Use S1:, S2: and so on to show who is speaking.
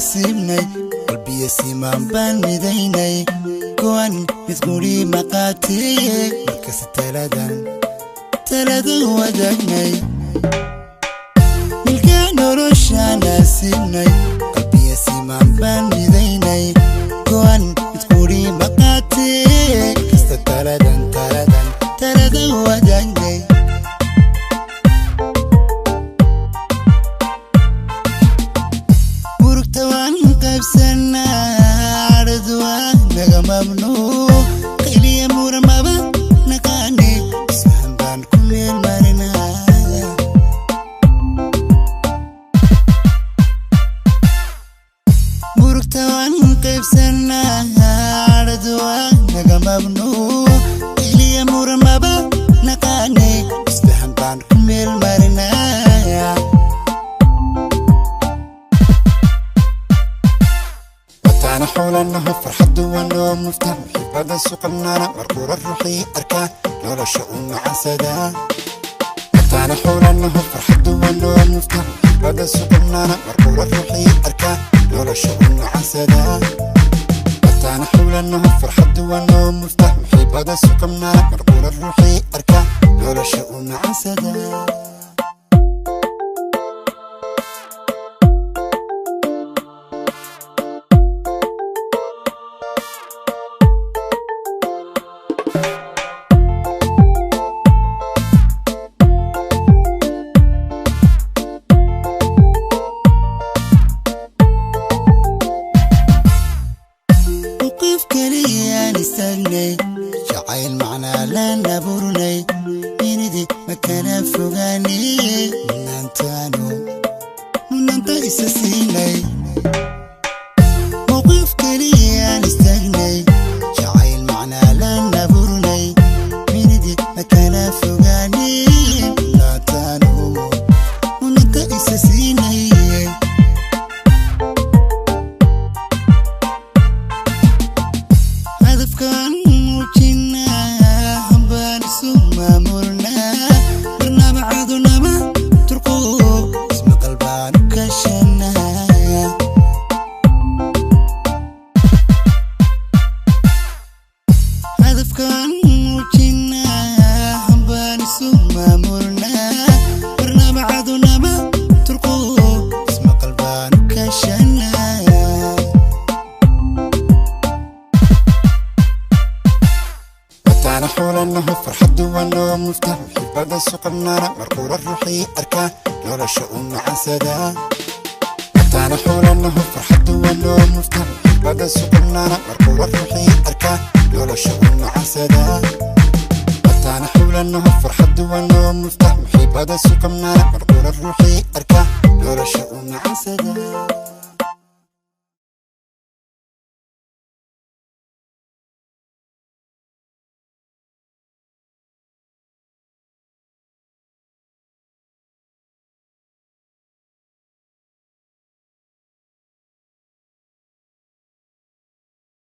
S1: nasiibnay qalbiya simaan baan midaynay go'an mid quri maqaatiye markasta taladan talada wadaagnay milka nolosha nasiibnay qalbiya simaan baan midaynay go'an mid quri maqaatiye kasta taladan taladan talada wadaagnay mamnuuc qiliya muramaba naqaani isfahan baan ku meel marinaa murugta waan qaybsanaa cadhadu waa naga mamnuuc qiliya muramaba naqaani isfahan baan ku meel marinaa أنا حولنه فرحد ونو مفتاح محبada suqnana markuu ruuxi arka nolosha uu macansada أنا حولنه فرحد ونو مفتاح محبada suqnana markuu ruuxi arka nolosha uu macansada أنا حولنه فرحد ونو مفتاح محبada suqnana markuu ruuxi arka nolosha uu macansada jacayl macnaa laan abuurnay inidi makala fogaaniye mudnaantaanu mudnaanta isa siinay mowqif keliyaan istaagnay jacayl macnaa laan abuurnay minidi makala fogaaniye mudnaantaanu mudnaanta isa siinay hadafkaan muujinaa hambaan isu maamulnaa barnaamijadunama turqo ismaqal baan u kashanaa hadafkaan muujinaa hambaan isu maamulnaa barnaamijadunama turqo ismaqal baan u kashanaa أنا حولنه فرحد ونو مفتاح محبada suqnana markuu ruuxi arka nolosha uu macansada أنا حولنه فرحد ونو مفتاح محبada suqnana markuu ruuxi arka nolosha uu macansada أنا حولنه فرحد ونو مفتاح محبada suqnana markuu ruuxi arka nolosha uu macansada.